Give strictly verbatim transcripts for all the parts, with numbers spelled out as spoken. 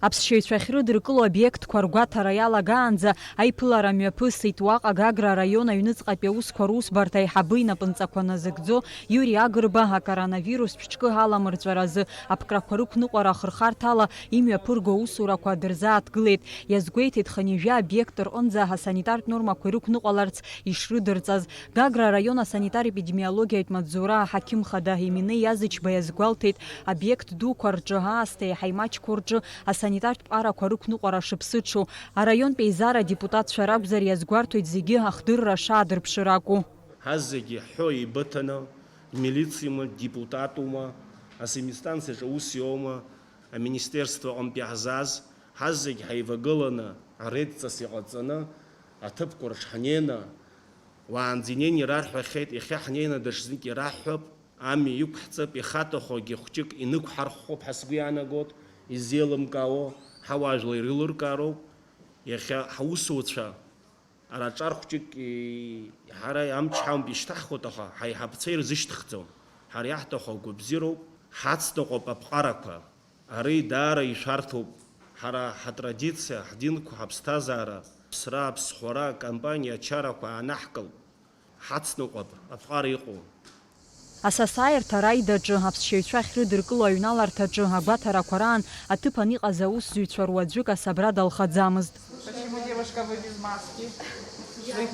Аԥсшьаҩцәа ахьрыдыркыло обиектқәа ргәаҭара иалагаанӡа аиԥылара мҩаԥысит уаҟа Гагра араион аҩныҵҟатәи аусқәа русбарҭа аиҳабы инапынҵақәа назыгӡо Иури Агрба акоронавирустә ҿкы аламырҵәаразы аԥкрақәа рықәныҟәара ахырхарҭала имҩаԥырго аусурақәа дырзааҭгылеит. Иазгәеиҭеит, хынҩажәа обиект рҟынӡа асанитартә нормақәа ирықәныҟәаларц ишрыдырҵаз. Гагра араион асанитар-епидемиологиатә маҵзура аҳақьым хада Емине Иазычба иазгәалҭеит, обиект дуқәа рҿы, аасҭа еиҳа имаҷқәоу рҿы асанитартә ԥҟарақәа рықәныҟәара шыԥсыҽу. Араионтә еизара адепутатцәа ракәзар, иазгәарҭоит зегьы ахдырра шаадырԥшыр акәу. Ҳазегьы ҳҳәо еибыҭаны, милициума, депутатума, асеминстанциаҿы аус иоума, аминистерство аҟынтә иаҳзааз, ҳазегь ҳаивагыланы, аредҵас иҟаҵаны, аҭыԥқәа рҿы ҳнеины, уаанӡа инеины ирарҳәахьеит, иахьа ҳнеины даҽазнык ираҳҳәап, амҩа иқәҳҵап, ихаҭахо акгьы хәҷык инықәҳарххоуп ҳәа сгәы иаанагоит, изеилымкаауа, ҳауаажәлар ирылыркаароуп, иахьа ҳусуцәа Ара аҿар хәҷык, и-, ҳара амч ҳамоуп ишьҭаҳхуеит, аха ҳаиҳабацәа ирзышьҭыхӡом. Ҳара иаҳҭаху агәабзиароуп, ҳацныҟәап аԥҟарақәа. Ари даара ишәарҭоуп. Ҳара ҳатрадициа, ҳдинқәа, ҳаԥсҭазаара, аԥсра, аԥсхәара, акампаниа, ачарақәа аанаҳкылт. Ҳацныҟәап аԥҟара иҟоу. Асасааирҭа раидаҿы, аԥсшьаҩцәа ахьрыдыркыло аҩналарҭаҿы агәаҭарақәа раан аҭыԥан иҟаз аусзуҩцәа руаӡәык асабрада лхаӡамызт. Почему, девушка, вы без маски? Вы,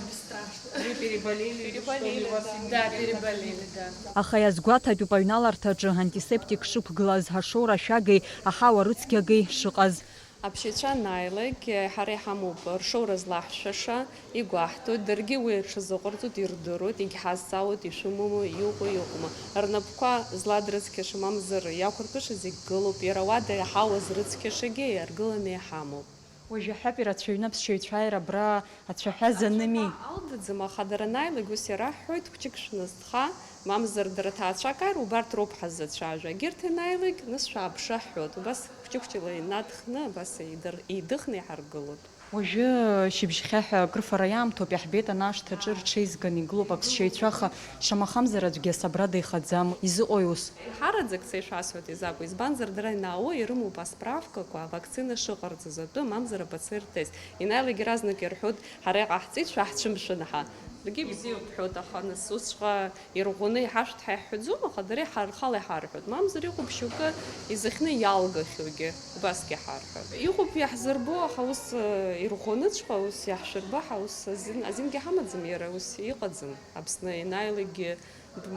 вы переболели или что ли? У вас... Да, переболели, да. Аха иазгәаҭатәуп аҩналарҭаҿы антисептик шықәгылаз, ашоура ашәагеи аҳауа рыцқьагеи шыҟаз. Аԥсшьаҩцәа анааилак, ҳара иҳамоуп ршоура злаҳшәаша, игәаҳҭоит, даргьы уи рҽазыҟарҵоит, ирдыруеит, егьҳазҵаауеит, ишәымоума, иҟоу, иҟоума. Рнапқәа зладрыцқьаша, мамзар иақәыркыша зегь гылоуп, иара уада иаҳауа зрыцқьашагьы иаргыланы иҳамоуп. Уажәы ҳәатәи рацәаҩны аԥсшьаҩцәа ааира абра ацәаҳәа занми? Ацәаҳәа алгаӡам, аха дара анааилак ус ираҳҳәоит, хәҷык шәнызҭха, мамзар дара ҭаацәак ааир, убарҭ роуп ҳаззацәажәо. Егьырҭ ианааилак, нас шәааԥшы ҳҳәоит. Убас хәҷы-хәҷыла инадхны, абас еидыр-, еидыхны иҳаргылоит. Уажәы шьыбжьхьа ҳәа акрыфара иаамҭоуп, иаҳбеит, ана ашҭаҿы рҽеизганы игылоуп аԥсшьаҩцәа, аха шамахамзар аӡәгьы асабрада ихаӡам. Изыҟои ус? Иҳараӡак са ишәасҳәоит изакәу, избанзар, дара инаауа ирымоуп асправкақәа, авакцина шыҟарҵаз атәы, мамзар ап ц р тест. Ианааилак иаразнак ирҳәоит, ҳара иҟаҳҵеит, шәаҳцәымшәан ҳәа. Даргьы ибзиоуп ҳҳәоит, аха нас усҵәҟьа ирӷәӷәаны иҳашәҭ ҳәа иҳәаӡом, аха дара иҳа-, рхала иҳарҳәоит. Мамзар иҟоуп шьоукы изыхьны иалгахьоугьы, убасгьы ҳарҳәоит. Иҟоуп иаҳзырбо, аха ус, э, ирӷәӷәаныҵәҟьа, ус иаҳшәырба ҳәа, ус азин, азингьы ҳамаӡам, иара ус иҟаӡам. Аԥсны ианааилакгьы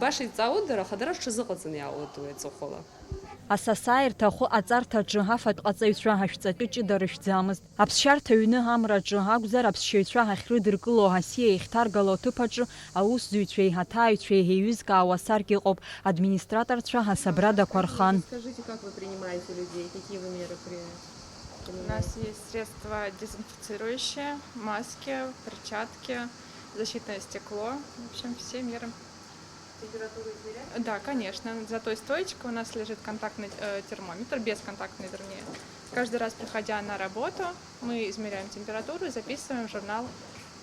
баша иҵаауеит дара, аха дара рҽазыҟаҵаны иаауеит уи аҵыхәала. Асасааирҭа ахәы аҵарҭаҿы афатә ҟаҵаҩцәа ашәҵатәы ҷыда рышәӡамызт. Аԥсшьарҭа ҩны амраҿы акәзар, аԥсшьаҩцәа ахьрыдыркыло асиа иахьҭаргало аҭыԥ аҿы аусзуҩцәеи аҭааҩцәеи еиҩызкаауа асаркьа ыҟоуп, администраторцәа асабрадақәа рхан. Скажите, как вы принимаете людей? Какие вы меры при-, принимаете? У нас есть средства дезинфицирующие, маски, перчатки, защитное стекло. В общем, все меры. Температуру измеряете? Да, конечно. За той стоечкой у нас лежит контактный, э, термометр, бесконтактный, вернее. Каждый раз, приходя на работу, мы измеряем температуру и записываем в журнал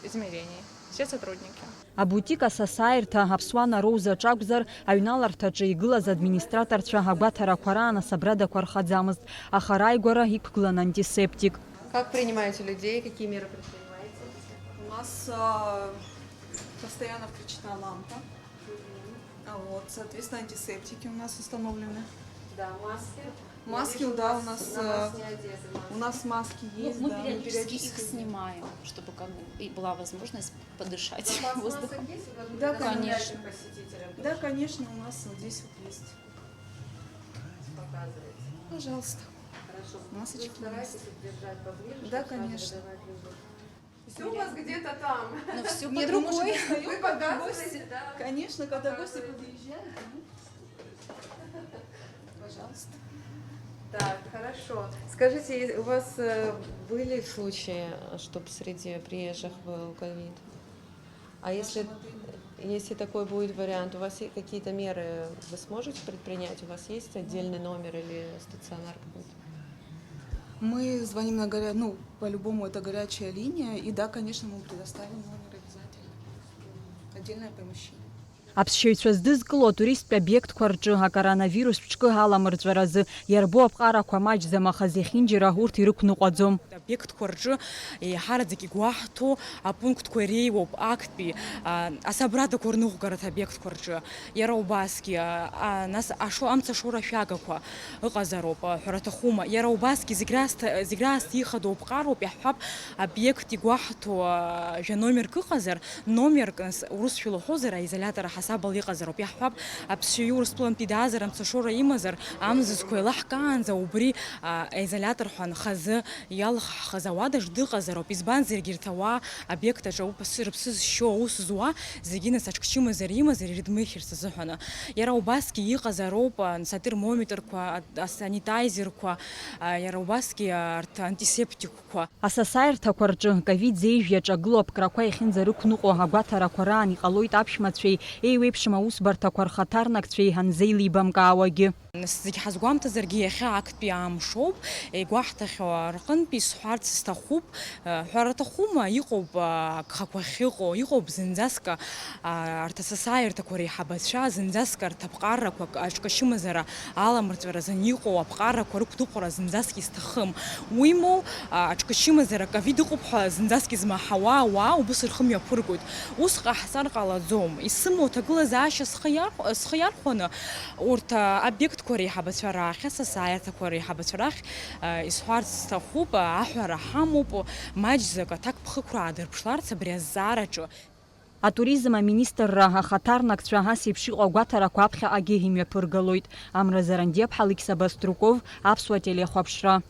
измерений. Все сотрудники. Абутик асасааирҭа Аԥсуа нароузаҿ акәзар, аҩналарҭаҿы игылаз администраторцәа агәаҭарақәа раан асабрадақәа рхаӡамызт, аха рааигәара иқәгылан антисептик. Как принимаете людей? Какие меры предпринимаете? У нас, а, постоянно включена лампа. А вот, соответственно, антисептики у нас установлены. Да, маски. Маски, да, у нас, э, у нас маски есть, да, мы периодически их снимаем, чтобы как бы и была возможность подышать воздухом. Да, конечно. Да, конечно, у нас вот здесь вот есть. Пожалуйста. Хорошо. Масочки у нас. Старайтесь их держать поближе, да, чтобы сразу, конечно, давать людям. Всё у вас где-то там. Но всё под рукой. Нет, мы, может, достаём, вы показываете, да? Конечно, когда гости подъезжают, мы... Пожалуйста. Так, хорошо. Скажите, у вас, э, были случаи, э, чтоб среди приезжих был ковид? А если, если такой будет вариант, у вас и какие-то меры вы сможете предпринять? У вас есть отдельный номер или стационар какой-то? Мы звоним на горя-, ну, по-любому это горячая линия. И да, конечно, мы предоставим номер обязательно. Отдельное помещение. Аԥсшьаҩцәа здызкыло атуристтә обиектқәа рҿы акоронавирус ҿкы аламырҵәаразы иарбоу аԥҟарақәа маҷӡам, аха зехьынџьара урҭ ирықәныҟәаӡом. Обиектқәа рҿы еиҳараӡак игәаҳҭо апунктқәа иреиуоуп актәи, а, асабрадақәа рныҟәгаратә обиектқәа рҿы. Иара убасгьы, а, а, нас ашо-, амца ашоура ашәагақәа ыҟазароуп, а, ҳәара аҭахума. Иара убасгьы зегь раасҭа, зегь раасҭа ихадоу аԥҟароуп, иаҳҳәап, обиект игәаҳҭо, а, жәа номерк ыҟазар, номерк, нас, урысшәала уҳәозар, аизолиатор аҳасабала иҟазароуп. Иаҳҳәап, аԥсшьаҩы Урыстәылантәи даазар, амцашоура имазар, амзызқәа еилаҳкаанӡа убри, а, аизолиатор ҳәа хазы иалхаҳхыз ауадаҿ дыҟазароуп. Избанзар, егьырҭ ауаа обиект аҿы ауп асы-, рыԥсы зшьо, аус зуа зегьы, нас, аҽкчымазар имазар ирыдмыхьырц азыҳәаны. Иара убасгьы иҟазароуп, а, нас, атермометрқәа, а, асанитайзерқәа, а, иара убасгьы, а, арҭ антисептикқәа. Асасааирҭақәа рҿы ковид зеижә иаҿагылоу аԥкрақәа иахьынӡарықәныҟәо агәаҭарақәа раан иҟалоит аԥшәмацәеи еиуеиԥшым аусбарҭақәа рхаҭарнакцәеи анзеилибамкаауагьы. Нас зегь ҳазгәамҭазаргьы, иахьа актәи амшоуп, игәаҳҭахьоу рҟынтәи сҳәарц сҭахуп, ҳәара аҭахума, иҟоуп, а, агхақәа ахьыҟоу, иҟоуп зынӡаск, а, арҭ асасааирҭақәа реиҳабацәа, зынӡаск арҭ аԥҟарақәа аҿкашьымазара аламырҵәаразын иҟоу аԥҟарақәа рықәныҟәара зынӡаск исҭахым. Уимоу, а, аҿкашьымазара ковид ыҟоуп ҳәа зынӡаск измаҳауа ауаа убыс рхы мҩаԥыргоит. Ус ҟаҳҵар ҟалаӡом. Исымоу аҭагылазаашьа схы иархә-, схы иархәаны, урҭ, а, обиектқәа реиҳабацәа рахь, асасааирҭақәа реиҳабацәа рахь, а, исҳәарц сҭахуп, а, аҳәара ҳамоуп, маҷӡак аҭакԥхықәра аадырԥшларц абри азҵаараҿы. Атуризм аминистрра ахаҭарнакцәа ас еиԥш иҟоу агәаҭарақәа аԥхьаҟагьы имҩаԥыргалоит. Амра Зарандиаԥҳа, Алықьса Баструков, Аԥсуа телехәаԥшра.